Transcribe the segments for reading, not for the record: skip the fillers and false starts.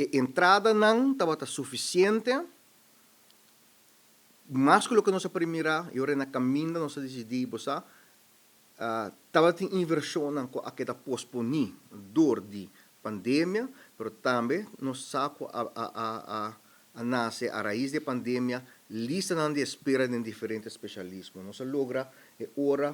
E entradanan tabata sufisiente, mas ku loke nos a primira, i ora na kaminda nos a disidí, bo sa, tabatin invershonnan ku a keda posponí dor di pandemia, pero tambe nos sa ku a a a a a nase a rais di e pandemia listanan di espera den diferente speshalismo. Nos a logra e ora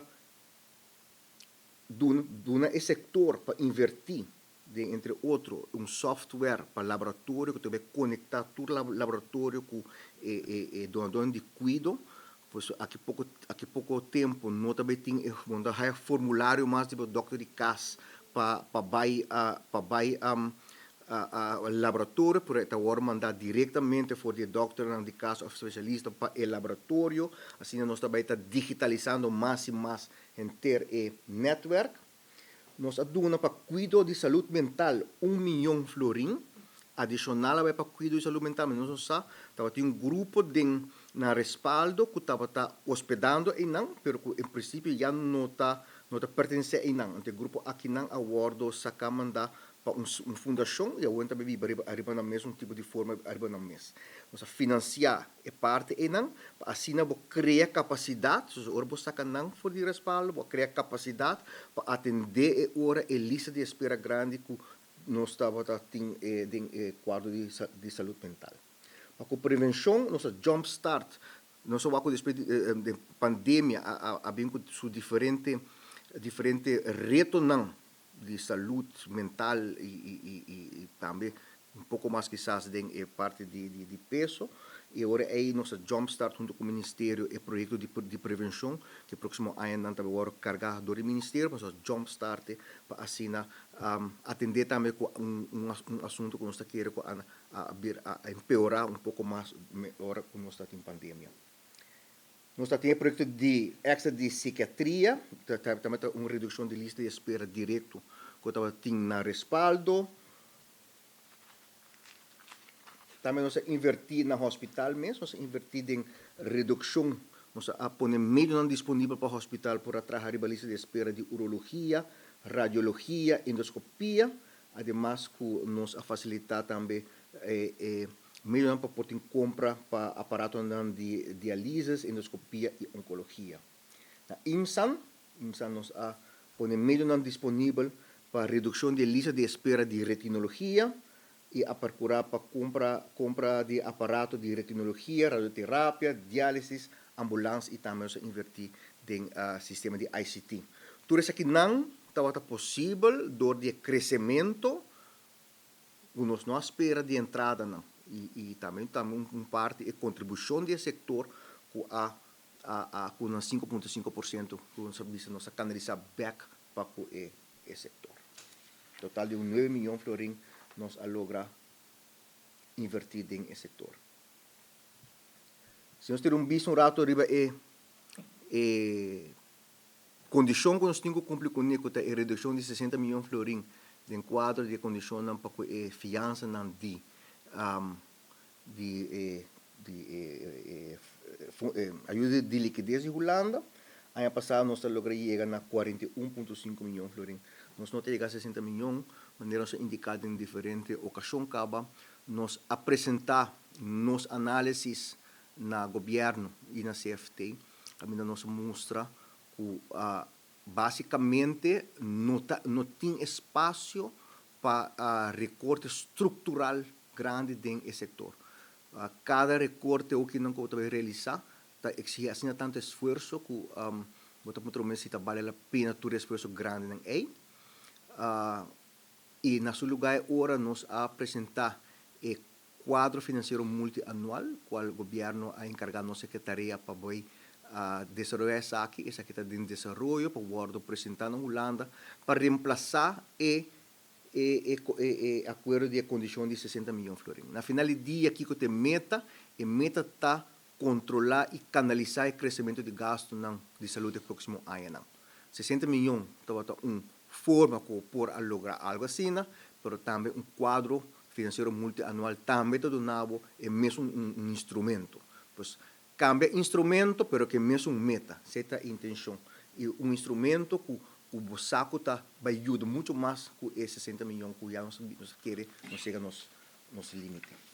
duna duna e sektor pa invertí den entre otro un software pa laboratorio ku ta bai konektá tur laboratorio ku e e e donadónan di kuido. Pues aki poko aki poko tempu no ta bai tin e bo no ta haya formulario mas di bo dòkter di kas pa pa bai pa bai laboratorio pero e ta wòrdu mandá direktamente for di e dòkternan di kas òf spesialista pa e laboratorio. Asina nos ta bai ta digitalisando mas i mas henter e nètwèrk. Nos a duna pa kuido di salud mental un miyon florin adishonal a bai pa kuido di salud mental. Nos no sa, tabatin un grupo den nan respaldo ku tabata hospedando einan, pero ku en prinsipio ya no ta no ta pertenesé einan. Anto e grupo akinan a wòrdu saká mandá pa un un fundashon i awor nan ta bai biba riba ariba nan mes un tipo di forma ariba nan mes. Nos a finansiá e parti einan pa asina bo krea kapasidat, so ora bo saka nan for di respaldo bo a krea kapasidat pa atendé e ora e lista di espera grandi ku nos tabata tin den e kuadro di di salud mental. Pa ku prevenshon nos a jump start, nos a wak ku despues di di pandemia a a a bin ku su diferente diferente retonan di salud mental y tambe un poco mas kisas den e parti di peso y ora ey nos a jump start hunto cu ministerio e proyecto di prevencion cu e proximo añanan ta worde carga door di ministerio pa nos a jump start e pa asina atende tambe cu un asunto cu nos ta kere cu a empeora un poco mas ora cu nos ta tin pandemia. Nos ta tin e proyekto di èkstra di sikiatria, tambe ta un redukshon di lista di espera direkto ku tabatin na respaldo. Tambe nos a invertí na hospital mes, nos a invertí den redukshon, nos a pone medionan disponibel pa hospital por a traha riba lista di espera di urologia, radiologia, endoskopia. Ademas ku nos a fasilitá tambe e medionan pa por tin kompra pa aparatonan di dialisis, endoskopia i onkologia. Na IMSAN, IMSAN nos a pone medionan disponibel pa redukshon di e lista di espera di retinologia i a perkurá pa kumpra kompra di aparato di retinologia, radioterapia, dialisis, ambulans i tambe nos a invertí den sistema di ICT. Tur esakinan Tabata posibel dor di e kresementu ku nos no a spera di entradanan i tambe tambe un parti e kontribushon di e sektor ku a a ku nan 5.5% ku nos a bisa nos a kanalisá bèk pa ku e e sektor. Total di un nuebe miyon florin nos a logra invertí den e sektor. Si nos tira un bista un rato riba e e. Kondishon ku nos tin ku kumpli kuné ku ta e redukshon di 60 miyon florin den kuadro di e kondishonnan pa ku e fiansanan di di e di e e ayuda di likides di Hulanda. Aña pasá nos ta logra yega na 41.5 miyon florin. Nos no ta yega 60 miyon, manera nos a indiká den diferente okashon kaba. Nos a presentá nos análisis na gobièrnu i na CFT. Kaminda nos a mustra ku básikamente no ta no tin espasio pa rekorte struktural grandi den e sektor. Kada rekorte okinan ku bo ta bai realisá ta eksigí asina tantu esfuerso ku bo ta puntra bo mes si ta bale la pena tur e esfuerso grandinan ei. I na su lugá e ora nos a presentá e Cuadro Financiero Multianual, cual Gobierno a encarga nos Secretaria pa bay desaroya esaki. Esaki ta den desaroyo pa wordo presenta na Hulanda pa reemplaza e e e acuerdo di e condicion di 60 miyon florin. Na final di dia kico ta e meta? E meta ta controla y canalisa e crecemento di gastonan di salud e proximo añanan. 60 miyon tabata un forma cu por a logra algo asina, pero tambe un cuadro financiero multianual tambe ta duna bo e mesun un instrumento. Pues cambia instrumento pero cu e mesun meta, esey ta e intencion. Y un instrumento cu cu bo sa cu ta bay yuda mucho mas cu e 60 miyon cu ya nos nos a kere nos yega nos. Nos limite.